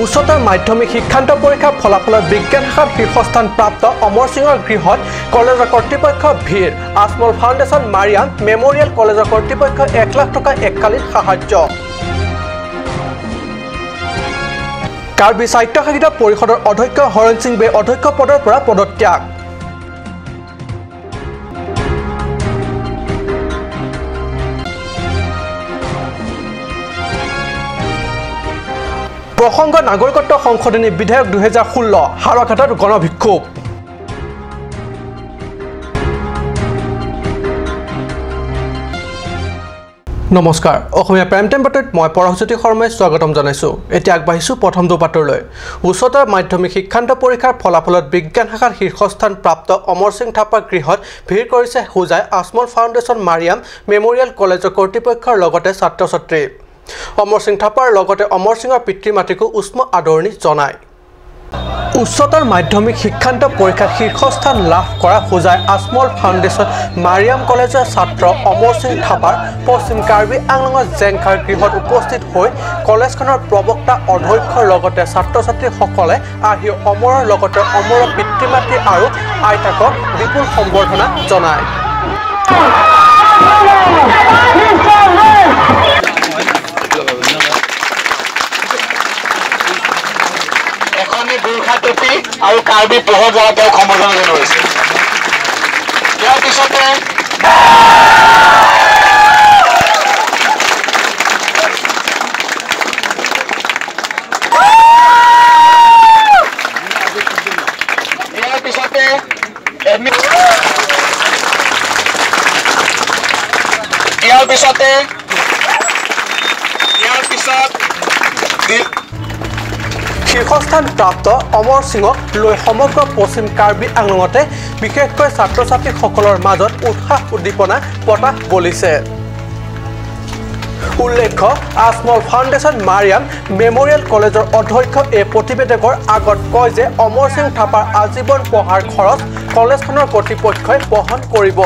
উচ্চতৰ মাধ্যমিক শিক্ষান্ত পৰীক্ষাৰ ফলাফলত বিজ্ঞান শাখাত শীৰ্ষস্থান প্ৰাপ্ত অমৰ সিঙৰ গৃহত কলেজৰ কৰ্তৃপক্ষৰ ভিৰ। আজমল ফাউণ্ডেশ্যন মাৰিয়াম মেমৰিয়েল কলেজৰ কৰ্তৃপক্ষ 1 লাখ টকা এককালীন সাহায্য। কাৰ্বি স্বায়ত্তশাসিত পৰিষদৰ অধ্যক্ষ হৰেণ সিং বে অধ্যক্ষ পদৰ পৰা পদত্যাগ। প্ৰসংগ নাগৰিকত্ব সংশোধনী বিধেয়ক 2016 হাওৰাঘাটত গণবিক্ষোভ। নমস্কাৰ, অসমীয়া প্ৰাইম টাইম বাতৰিত মই পৰশজ্যোতি শৰ্মাই স্বাগতম জনাইছোঁ। এতিয়া আগবাঢ়িছোঁ প্ৰথমটো বাতৰিলৈ। উচ্চতৰ মাধ্যমিক শিক্ষান্ত পৰীক্ষাৰ ফলাফলত বিজ্ঞান শাখাত শীৰ্ষস্থান প্ৰাপ্ত অমৰ সিং থাপাৰ গৃহত ভিৰ কৰিছে হোজাই আজমল ফাউণ্ডেশ্যন মাৰিয়াম মেমৰিয়েল কলেজৰ কৰ্তৃপক্ষৰ লগতে ছাত্ৰ ছাত্ৰী। অমৰ সিং থাপাৰ লগতে অমৰ সিঙৰ পিতৃ মাতৃকো উষ্ম আদৰণি জনায়। উচ্চতৰ মাধ্যমিক শিক্ষান্ত পৰীক্ষাত শীৰ্ষস্থান লাভ কৰা হোজাই আজমল ফাউণ্ডেশ্যন মাৰিয়াম কলেজৰ ছাত্ৰ অমৰ সিং থাপাৰ পশ্চিম কাৰ্বি আংলঙৰ জেংখাৰ গৃহত উপস্থিত হৈ কলেজখনৰ প্ৰবক্তা অধ্যক্ষৰ লগতে ছাত্ৰ ছাত্ৰীসকলে আহি অমৰৰ লগতে অমৰৰ পিতৃ মাতৃ আৰু আইতাকক বিপুল সম্বৰ্ধনা জনায়। আৰু কাৰ্বি পোহৰ দ্বাৰা তেওঁক সম্বৰ্ধনা জনোৱা হৈছে। ইয়াৰ পিছতে ইয়াৰ পিছত শীৰ্ষস্থান প্ৰাপ্ত অমৰ সিঙক লৈ সমগ্ৰ পশ্চিম কাৰ্বি আংলঙতে বিশেষকৈ ছাত্ৰ ছাত্ৰীসকলৰ মাজত উৎসাহ উদ্দীপনা বতাহ বলিছে। উল্লেখ্য, আজমল ফাউণ্ডেশ্যন মাৰিয়াম মেমৰিয়েল কলেজৰ অধ্যক্ষ এই প্ৰতিবেদকৰ আগত কয় যে অমৰ সিং থাপাৰ আজীৱন পঢ়াৰ খৰচ কলেজখনৰ কৰ্তৃপক্ষই বহন কৰিব।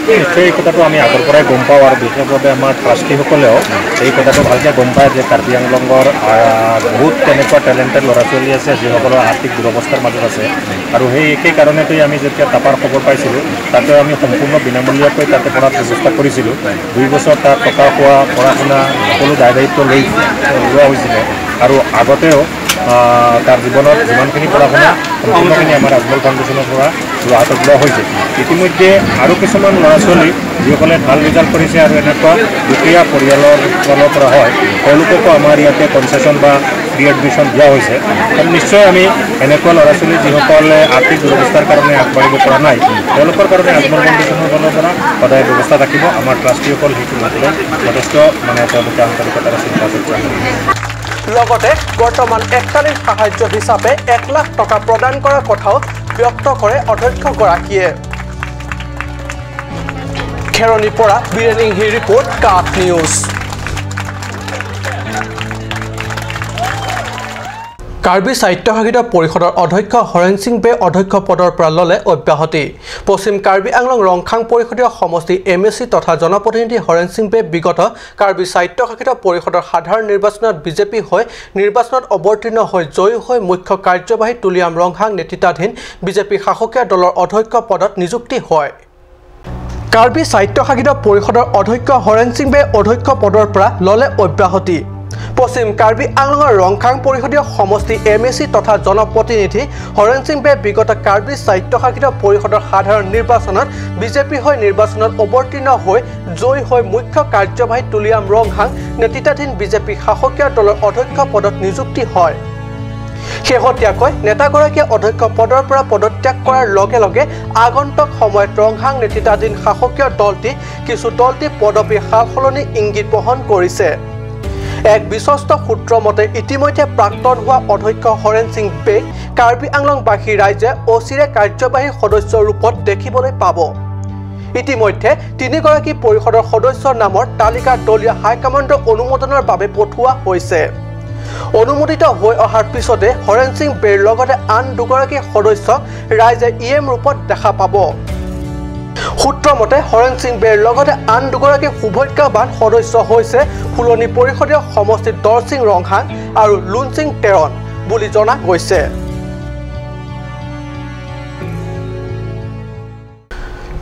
নিশ্চয় এই কথাটো আমি আগৰ পৰাই গম পাওঁ আৰু বিশেষভাৱে আমাৰ ট্ৰাষ্টিসকলেও এই কথাটো ভালকৈ গম পায় যে কাৰ্বি আংলঙৰ বহুত তেনেকুৱা টেলেণ্টেড ল'ৰা ছোৱালী আছে যিসকলৰ আৰ্থিক দুৰৱস্থাৰ মাজত আছে আৰু সেই একেই কাৰণতেই আমি যেতিয়া তাপাৰ খবৰ পাইছিলোঁ তাতে আমি সম্পূৰ্ণ বিনামূলীয়াকৈ তাতে পঢ়াৰ ব্যৱস্থা কৰিছিলোঁ। 2 বছৰ তাত টকা খোৱা পঢ়া শুনা সকলো দায় দায়িত্ব লৈ লোৱা হৈছিলে আৰু আগতেও তাৰ জীৱনত যিমানখিনি পঢ়া শুনা সম্পূৰ্ণখিনি আমাৰ আজমল ফাউণ্ডেশ্যনৰ পৰা হাতত লোৱা হৈছে। ইতিমধ্যে আৰু কিছুমান ল'ৰা ছোৱালী যিসকলে ভাল ৰিজাল্ট কৰিছে আৰু এনেকুৱা দুখীয়া পৰিয়ালৰ ফালৰ পৰা হয় তেওঁলোককো আমাৰ ইয়াতে কনচেশ্যন বা ফ্ৰী এডমিশ্যন দিয়া হৈছে। আৰু নিশ্চয় আমি এনেকুৱা ল'ৰা ছোৱালী যিসকলে আৰ্থিক দুৰৱস্থাৰ কাৰণে আগবাঢ়িব পৰা নাই তেওঁলোকৰ কাৰণে আজমল ফাউণ্ডেশ্যনৰ ফালৰ পৰা সদায় ব্যৱস্থা থাকিব। আমাৰ ট্ৰাষ্টিসকল সেইটো লৈ যথেষ্ট মানে তেওঁলোকে আন্তৰিকতাৰে চিন্তা চৰ্চা কৰে। লগতে বৰ্তমান এককালীন সাহায্য হিচাপে 1 লাখ টকা প্ৰদান কৰাৰ কথাও ব্যক্ত কৰে অধ্যক্ষগৰাকীয়ে। খেৰণিৰ পৰা বীৰেন ইংহিৰ ৰিপৰ্ট, কাট নিউজ। কাৰ্বি স্বায়ত্তশাসিত পৰিষদৰ অধ্যক্ষ হৰেণ সিং বে অধ্যক্ষ পদৰ পৰা ল'লে অব্যাহতি। পশ্চিম কাৰ্বি আংলং ৰংখাং পৰিষদীয় সমষ্টি এম এ চি তথা জনপ্ৰতিনিধি হৰেণ সিং বে বিগত কাৰ্বি স্বায়ত্তশাসিত পৰিষদৰ সাধাৰণ নিৰ্বাচনত বিজেপি হৈ নিৰ্বাচনত অৱতীৰ্ণ হৈ জয়ী হৈ মুখ্য কাৰ্যবাহী তুলিয়াম ৰংহাং নেতৃত্বাধীন বিজেপি শাসকীয় দলৰ অধ্যক্ষ পদত নিযুক্তি হয়। কাৰ্বি স্বায়ত্তশাসিত পৰিষদৰ অধ্যক্ষ হৰেণ সিং বে অধ্যক্ষ পদৰ পৰা ল'লে অব্যাহতি। পশ্চিম কাৰ্বি আংলঙৰ ৰংখাং পৰিষদীয় সমষ্টি এম এ চি তথা জনপ্ৰতিনিধি হৰেণ সিং বে বিগত কাৰ্বি স্বায়ত্তশাসিত পৰিষদৰ সাধাৰণ নিৰ্বাচনত বিজেপি হৈ নিৰ্বাচনত অৱতীৰ্ণ হৈ জয়ী হৈ মুখ্য কাৰ্যবাহী তুলিয়াম ৰংহাং নেতৃত্বাধীন বিজেপি শাসকীয় দলৰ অধ্যক্ষ পদত নিযুক্তি হয়। শেহতীয়াকৈ নেতাগৰাকীয়ে অধ্যক্ষ পদৰ পৰা পদত্যাগ কৰাৰ লগে লগে আগন্তুক সময়ত ৰংহাং নেতৃত্বাধীন শাসকীয় দলটি কিছু দলটি পদবীৰ সালসলনি ইংগিত বহন কৰিছে। এক বিশ্বস্ত সূত্ৰ মতে ইতিমধ্যে প্ৰাক্তন হোৱা অধ্যক্ষ হৰেণ সিং বেক কাৰ্বি আংলংবাসী ৰাইজে অচিৰে কাৰ্যবাহী সদস্যৰ ৰূপত দেখিবলৈ পাব। ইতিমধ্যে 3গৰাকী পৰিষদৰ সদস্যৰ নামৰ তালিকা দলীয় হাইকমাণ্ডৰ অনুমোদনৰ বাবে পঠোৱা হৈছে। অনুমোদিত হৈ অহাৰ পিছতে হৰেণ সিং বেৰ লগতে আন 2গৰাকী সদস্যক ৰাইজে ই এম ৰূপত দেখা পাব। সূত্ৰ মতে হৰেণ সিং বেৰ লগতে আন দুগৰাকী সৌভাগ্যৱান সদস্য হৈছে ফুলনি পৰিষদীয় সমষ্টিৰ দৰসিং ৰংহাং আৰু লুনসিং টেৰন বুলি জনা গৈছে।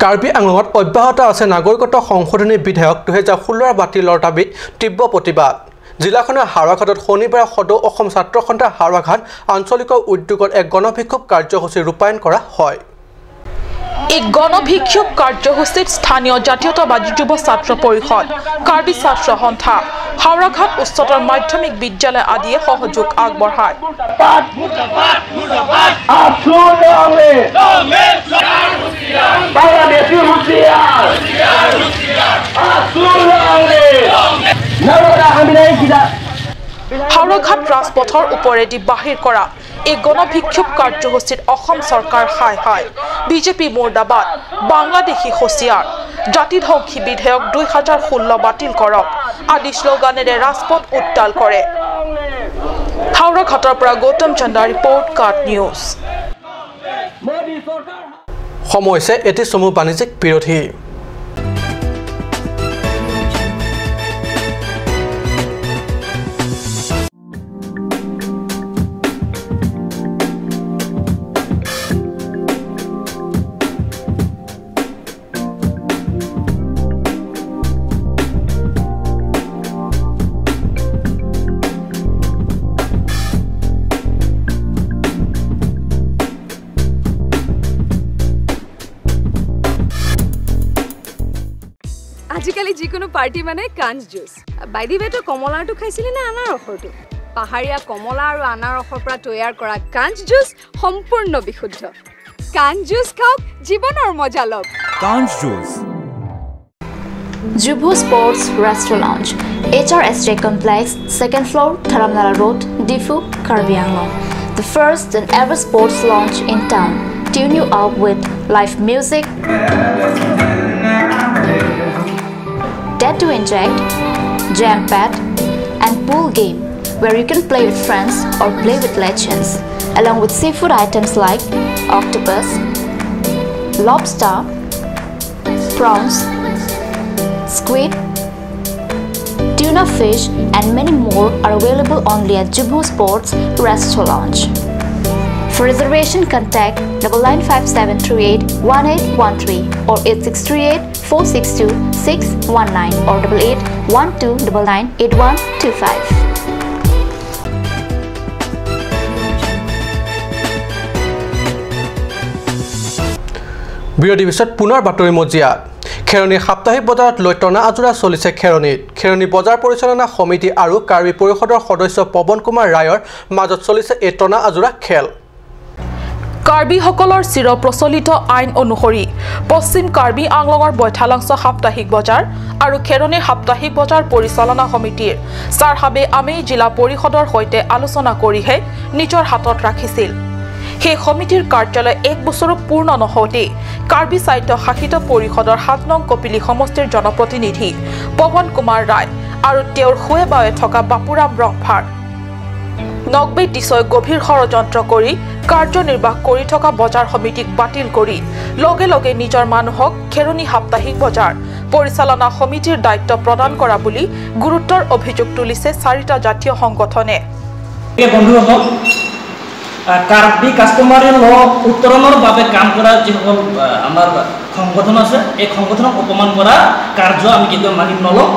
কাৰ্বি আংলঙত অব্যাহত আছে নাগৰিকত্ব সংশোধনী বিধেয়ক 2016 বাতিলৰ দাবীত তীব্ৰ প্ৰতিবাদ। জিলাখনৰ হাওৰাঘাটত শনিবাৰে সদৌ অসম ছাত্ৰ সন্থাৰ হাওৰাঘাট আঞ্চলিকৰ উদ্যোগত এক গণবিক্ষোভ কাৰ্যসূচী ৰূপায়ণ কৰা হয়। এই গণবিক্ষোভ কাৰ্যসূচীত স্থানীয় জাতীয়তাবাদী যুৱ ছাত্ৰ পৰিষদ, কাৰ্বি ছাত্ৰ সন্থা, হাওৰাঘাট উচ্চতৰ মাধ্যমিক বিদ্যালয় আদিয়ে সহযোগ আগবঢ়ায়। হাওৰাঘাট ৰাজপথৰ ওপৰেদি বাহিৰ কৰা এই গণবিক্ষোভ কাৰ্যসূচীত অসম চৰকাৰ হায় হায়, বিজেপি মুৰ্দাবাদ, বাংলাদেশী হুঁচিয়াৰ, জাতিধ্বংসী বিধেয়ক 2016 বাতিল কৰক আদি শ্লোগানেৰে ৰাজপথ উত্তাল কৰে। হাওৰাঘাটৰ পৰা গৌতম চন্দা ৰিপৰ্ট, কাট নিউজ। সময় হৈছে এটি চমু বাণিজ্যিক বিৰোধী। আজিকালি যিকোনো পাৰ্টি মানে কাঞ্চ জুচ। বাই the ৱে, তই কমলাৰটো খাইছিলি নে আনাৰসৰটো? পাহাৰীয়া কমলা আৰু আনাৰসৰ পৰা তৈয়াৰ কৰা কাঞ্চ জুচ সম্পূৰ্ণ বিশুদ্ধ। কাঞ্চ জুচ খাওক, জীৱনৰ মজা লওক। কাঞ্চ juice. Jubu Sports Restaurant Lounge, HRSJ Complex, 2nd floor, Dharamnala Road, Diphu, Karbi Anglong. The first and ever sports lounge in town. Tune you up with live music, tattoo inject, jam pad, and pool game where you can play with friends or play with legends, along with seafood items like octopus, lobster, prawns, squid, tuna fish, and many more are available only at Jubu Sports Restaurant Lounge. For reservation, contact 9957381813 or 8638462619 or 8812998125. বিৰতিৰ পিছত পুনৰ বাতৰি মজিয়াত। খেৰণি সাপ্তাহিক বজাৰত লৈ টনা আজোৰা চলিছে খেৰণিত। খেৰণি বজাৰ পৰিচালনা সমিতি আৰু কাৰ্বি পৰিষদৰ সদস্য পৱন কুমাৰ ৰায়ৰ মাজত চলিছে এই টনা আজোৰা খেল। কাৰ্বিসকলৰ চিৰ প্ৰচলিত আইন অনুসৰি পশ্চিম কাৰ্বি আংলঙৰ বৈঠালাংছ সাপ্তাহিক বজাৰ আৰু খেৰণি সাপ্তাহিক বজাৰ পৰিচালনা সমিতিৰ চাৰহাবে আমেই জিলা পৰিষদৰ সৈতে আলোচনা কৰিহে নিজৰ হাতত ৰাখিছিল। সেই সমিতিৰ কাৰ্যালয় এক বছৰো পূৰ্ণ নহওঁতেই কাৰ্বি স্বায়ত্ত শাসিত পৰিষদৰ 7 নং কপিলী সমষ্টিৰ জনপ্ৰতিনিধি পৱন কুমাৰ ৰায় আৰু তেওঁৰ সোঁৱে বাৱে থকা বাপুৰাম ৰংফাৰ নকবে দিছৈ গভীৰ ষড়যন্ত্ৰ কৰি কাৰ্যনিৰ্বাহ কৰি থকা বজাৰ সমিতিক বাতিল কৰি লগে লগে নিজৰ মানুহক খেৰণি সাপ্তাহিক বজাৰ পৰিচালনা সমিতিৰ দায়িত্ব প্ৰদান কৰা বুলি গুৰুত্বৰ অভিযোগ তুলিছে চাৰিটা জাতীয় সংগঠনে। বন্ধুসকল, কাৰ্বি কাষ্টমাৰী ল উত্তৰণৰ বাবে কাম কৰা যিসকল আমাৰ সংগঠন আছে, এই সংগঠনক অপমান কৰা কাৰ্য আমি কেতিয়াও মানি নলওঁ।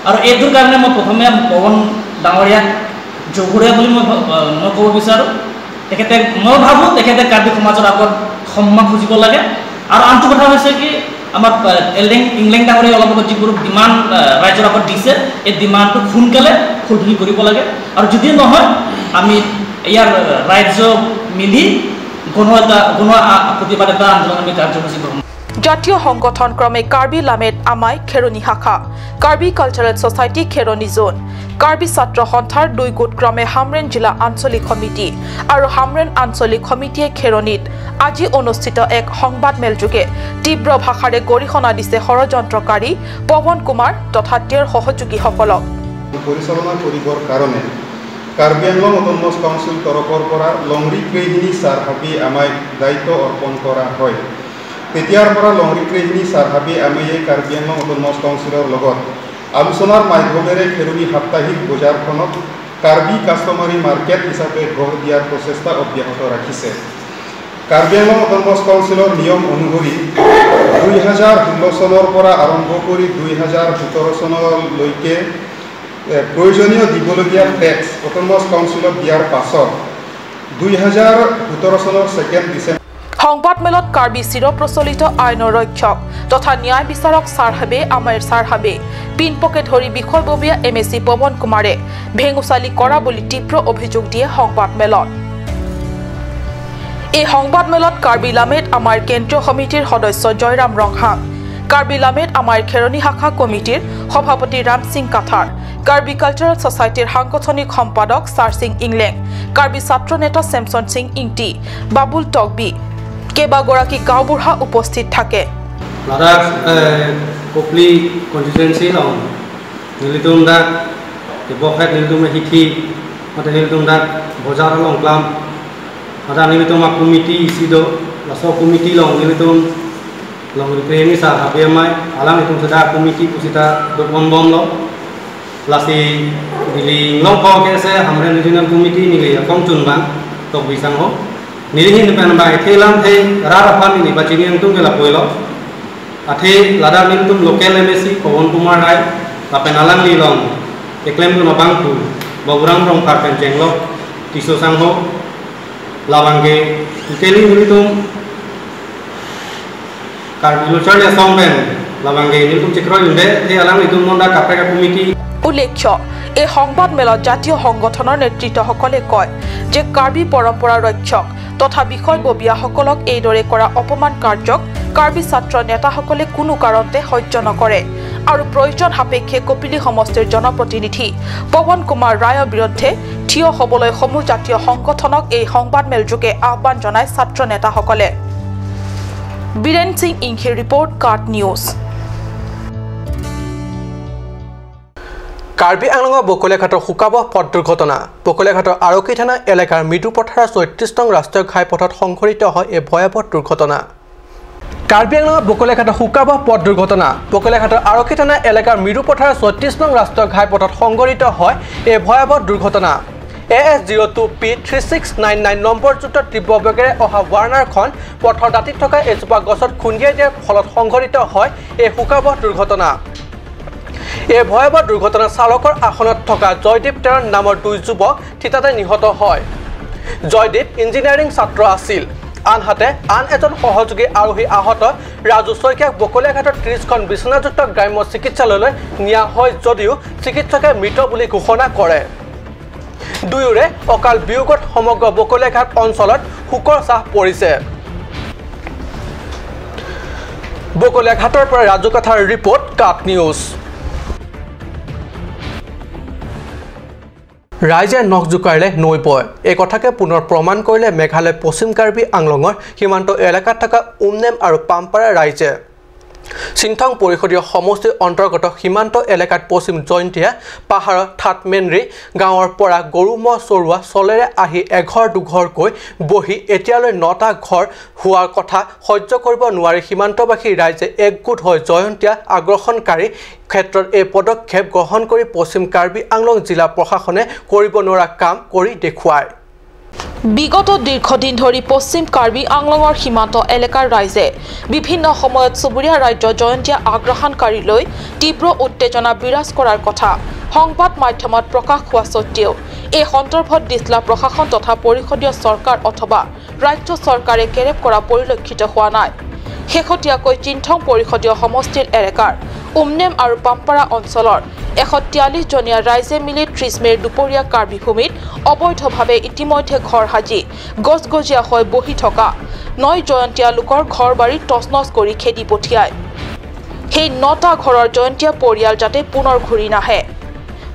আৰু এইটোৰ কাৰণে মই প্ৰথমে পৱন ডাঙৰীয়াক জগৰীয়া বুলি মই ক'ব বিচাৰোঁ। তেখেতে, মই ভাবোঁ তেখেতে কাৰ্বি সমাজৰ আগত ক্ষমা খুজিব লাগে। আৰু আনটো কথা হৈছে কি, আমাৰ ইংলেণ্ড ডাঙৰীয়াই অলপ আগত যিবোৰ ডিমাণ্ড ৰাইজৰ আগত দিছে, এই ডিমাণ্ডটো সোনকালে ফুলফিল কৰিব লাগে। আৰু যদি নহয়, আমি ইয়াৰ ৰাজ্য মিলি গণ প্ৰতিবাদ এটা আন্দোলন আমি কাৰ্যসূচী গ্ৰহণ। জাতীয় সংগঠন ক্ৰমে কাৰ্বি লামেট আমাই খেৰণি শাখা, কাৰ্বি কালচাৰেল ছ'চাইটি খেৰণি জোন, কাৰ্বি ছাত্ৰ সন্থাৰ দুই গোট ক্ৰমে হামৰেন জিলা আঞ্চলিক সমিতি আৰু হামৰেন আঞ্চলিক সমিতিয়ে খেৰণিত আজি অনুষ্ঠিত এক সংবাদমেলযোগে তীব্ৰ ভাষাৰে গৰিহণা দিছে ষড়যন্ত্ৰকাৰী পৱন কুমাৰ তথা তেওঁৰ সহযোগীসকলক। পৰিচালনা কৰিবৰ কাৰণে কাৰ্বি আংলং অট'নমাছ কাউন্সিল তৰফৰ পৰা লংৰি ক্ৰেহিনী ছাৰ হাবি আমাক দায়িত্ব অৰ্পণ কৰা হয়। তেতিয়াৰ পৰা লংৰিক্ৰেহিনী চাৰহাবি আমেয়ে কাৰ্বি আংলং অট'নমাছ কাউন্সিলৰ লগত আলোচনাৰ মাধ্যমেৰে খেৰণি সাপ্তাহিক বজাৰখনক কাৰ্বি কাষ্টমাৰী মাৰ্কেট হিচাপে গঢ় দিয়াৰ প্ৰচেষ্টা অব্যাহত ৰাখিছে। কাৰ্বি আংলং অট'নমাছ কাউন্সিলৰ নিয়ম অনুসৰি 2016 চনৰ পৰা আৰম্ভ কৰি 2017 চনলৈকে প্ৰয়োজনীয় দিবলগীয়া টেক্স অট'নমাছ কাউন্সিলক দিয়াৰ পাছত 2017 চনৰ 2 ডিচেম্বৰ সংবাদমেলত কাৰ্বি চিৰপ্ৰচলিত আইনৰ ৰক্ষক তথা ন্যায় বিচাৰক চাৰহাবে আমেৰ চাৰহাবে পিনপকে ধৰি বিষয়ববীয়া এম এ চি পৱন কুমাৰে ভেঙুচালি কৰা বুলি তীব্ৰ অভিযোগ দিয়ে সংবাদমেলত। এই সংবাদমেলত কাৰ্বি লামেত আমাৰ কেন্দ্ৰীয় সমিতিৰ সদস্য জয়ৰাম ৰংহাং, কাৰ্বি লামেত আমাৰ খেৰণি শাখা কমিটিৰ সভাপতি ৰাম সিং কাথাৰ, কাৰ্বি কালচাৰেল ছ'চাইটিৰ সাংগঠনিক সম্পাদক ছাৰ সিং ইংলেং, কাৰ্বি ছাত্ৰ নেতা চেমছন সিং ইংটি, বাবুল টকবি, কেইবাগৰাকী গাঁওবুঢ়া উপস্থিত থাকে। Ladakh Kopli constituency long nilitum dak bokhet nilitum hithi mate nilitum dak bazar long klam ada nilitum committee isido laso committee long nilitum long rikreni sa habemai alang nitum sada committee pusita dokon bom lo lasi nili long ko ke se hamre regional committee nili akong chun bang tok bisang ho nili hin pen ba thelam the ra ra phan nili ba chini tum ke la poilo athe Ladakh nilitum local MAC Pawan Kumar Rai lapen alang li long eklem tu nabang tu baburang rong karpen jenglo tiso sangho labangge totally nilitum karbi lochar ya songben labangge nilitum chikro inde the alang nilitum monda kapreka committee. উল্লেখ্য এই সংবাদমেলত জাতীয় সংগঠনৰ নেতৃত্বসকলে কয় যে কাৰ্বি পৰম্পৰা ৰক্ষক তথা বিষয়ববীয়াসকলক এইদৰে কৰা অপমান কাৰ্যক কাৰ্বি ছাত্ৰ নেতাসকলে কোনো কাৰণতে সহ্য নকৰে আৰু প্ৰয়োজন সাপেক্ষে কপিলী সমষ্টিৰ জনপ্ৰতিনিধি পৱন কুমাৰ ৰায়ৰ বিৰুদ্ধে থিয় হ'বলৈ সমূহ জাতীয় সংগঠনক এই সংবাদমেলযোগে আহ্বান জনায় ছাত্ৰ নেতাসকলে। বীৰেন সিং ইংখিৰ ৰিপৰ্ট, কাট নিউজ। কাৰ্বি আংলঙৰ বকলীয়াঘাটৰ শোকাৱহ পথ দুৰ্ঘটনা। বকলীয়াঘাটৰ আৰক্ষী থানা এলেকাৰ মৃদুপথাৰৰ 36 নং ৰাষ্ট্ৰীয় ঘাইপথত সংঘটিত হয় এই ভয়াৱহ দুৰ্ঘটনা। কাৰ্বি আংলঙৰ বকলীয়াঘাটৰ শোকাৱহ পথ দুৰ্ঘটনা। বকলীয়াঘাটৰ আৰক্ষী থানা এলেকাৰ মৃদুপথাৰৰ 36 নং ৰাষ্ট্ৰীয় ঘাইপথত সংঘটিত হয় এই ভয়াৱহ দুৰ্ঘটনা। AS 02 P 3699 নম্বৰযুক্ত তীব্ৰ বেগেৰে অহা ৱাৰ্ণাৰখন পথৰ দাঁতিত থকা এজোপা গছত খুন্দিয়াই দিয়াৰ ফলত সংঘটিত হয় এই শোকাৱহ দুৰ্ঘটনা। এই ভয়াৱহ দুৰ্ঘটনাত চালকৰ আসনত থকা জয়দীপ টেৰণ নামৰ দুই যুৱক থিতাতে নিহত হয়। জয়দীপ ইঞ্জিনিয়াৰিং ছাত্ৰ আছিল। আনহাতে আন এজন সহযোগী আৰোহী আহত ৰাজু শইকীয়াক বকলীয়াঘাটৰ 30খন বিছনাযুক্ত গ্ৰাম্য চিকিৎসালয়লৈ নিয়া হয় যদিও চিকিৎসকে মৃত বুলি ঘোষণা কৰে। দুয়োৰে অকাল বিয়োগত সমগ্ৰ বকলীয়াঘাট অঞ্চলত শোকৰ ছাঁ পৰিছে। বকলীয়াঘাটৰ পৰা ৰাজু কাথাৰ ৰিপৰ্ট, কাট নিউজ। ৰাইজে নখ জোকাৰিলে নৈ বয়, এই কথাকে পুনৰ প্ৰমাণ কৰিলে মেঘালয় পশ্চিম কাৰ্বি আংলঙৰ সীমান্ত এলেকাত থকা উমনেম আৰু পামপাৰা ৰাইজে। চিংথং পৰিষদীয় সমষ্টিৰ অন্তৰ্গত সীমান্ত এলেকাত পশ্চিম জয়ন্তীয়া পাহাৰৰ থাটমেনৰি গাঁৱৰ পৰা গৰু ম'হ চৰোৱা চলেৰে আহি এঘৰ দুঘৰকৈ বহি এতিয়ালৈ 9টা ঘৰ হোৱাৰ কথা সহ্য কৰিব নোৱাৰি সীমান্তবাসী ৰাইজে একগোট হৈ জয়ন্তীয়া আগ্ৰাসনকাৰী ক্ষেত্ৰত এই পদক্ষেপ গ্ৰহণ কৰি পশ্চিম কাৰ্বি আংলং জিলা প্ৰশাসনে কৰিব নোৱাৰা কাম কৰি দেখুৱায়। বিগত দীৰ্ঘদিন ধৰি পশ্চিম কাৰ্বি আংলঙৰ সীমান্ত এলেকাৰ ৰাইজে বিভিন্ন সময়ত চুবুৰীয়া ৰাজ্য জয়ন্তীয়া আগ্ৰাসনকাৰীলৈ তীব্ৰ উত্তেজনা বিৰাজ কৰাৰ কথা সংবাদ মাধ্যমত প্ৰকাশ হোৱা সত্ত্বেও এই সন্দৰ্ভত জিলা প্ৰশাসন তথা পৰিষদীয় চৰকাৰ অথবা ৰাজ্য চৰকাৰে কেৰেপ কৰা পৰিলক্ষিত হোৱা নাই। শেহতীয়াকৈ চিন্থং পৰিষদীয় সমষ্টিৰ এলেকাৰ উমনেম আৰু পামপাৰা অঞ্চলৰ 143 জনীয়া ৰাইজে মিলি 30 মে'ৰ দুপৰীয়া কাৰ্বি ভূমিত অবৈধভাৱে ইতিমধ্যে ঘৰ সাজি গছগজীয়া হৈ বহি থকা 9 জয়ন্তীয়া লোকৰ ঘৰ বাৰী তছনছ কৰি খেদি পঠিয়ায়। সেই 9টা ঘৰৰ জয়ন্তীয়া পৰিয়াল যাতে পুনৰ ঘূৰি নাহে,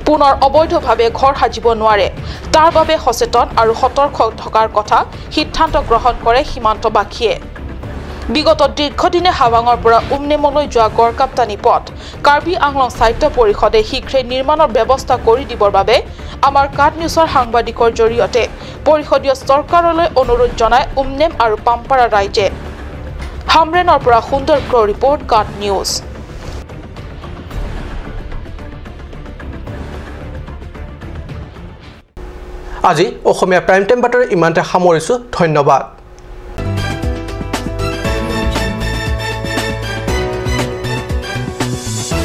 পুনৰ অবৈধভাৱে ঘৰ সাজিব নোৱাৰে তাৰ বাবে সচেতন আৰু সতৰ্ক থকাৰ কথা সিদ্ধান্ত গ্ৰহণ কৰে সীমান্তবাসীয়ে। বিগত দীৰ্ঘদিনে হাৱাঙৰ পৰা উমনেমলৈ যোৱা গড়কাপ্তানি পথ কাৰ্বি আংলং সাহিত্য পৰিষদে শীঘ্ৰে নিৰ্মাণৰ ব্যৱস্থা কৰি দিবৰ বাবে আমাৰ কাট নিউজৰ সাংবাদিকৰ জৰিয়তে পৰিষদীয় চৰকাৰলৈ অনুৰোধ জনাই উমনেম আৰু পামপাৰা ৰাইজে। হামৰেনৰ পৰা সুন্দৰ ক্ৰ' ৰিপৰ্ট, কাট নিউজ। আজি অসমীয়া প্ৰাইম টাইম বাতৰি ইমানতে সামৰিছোঁ। ধন্যবাদ।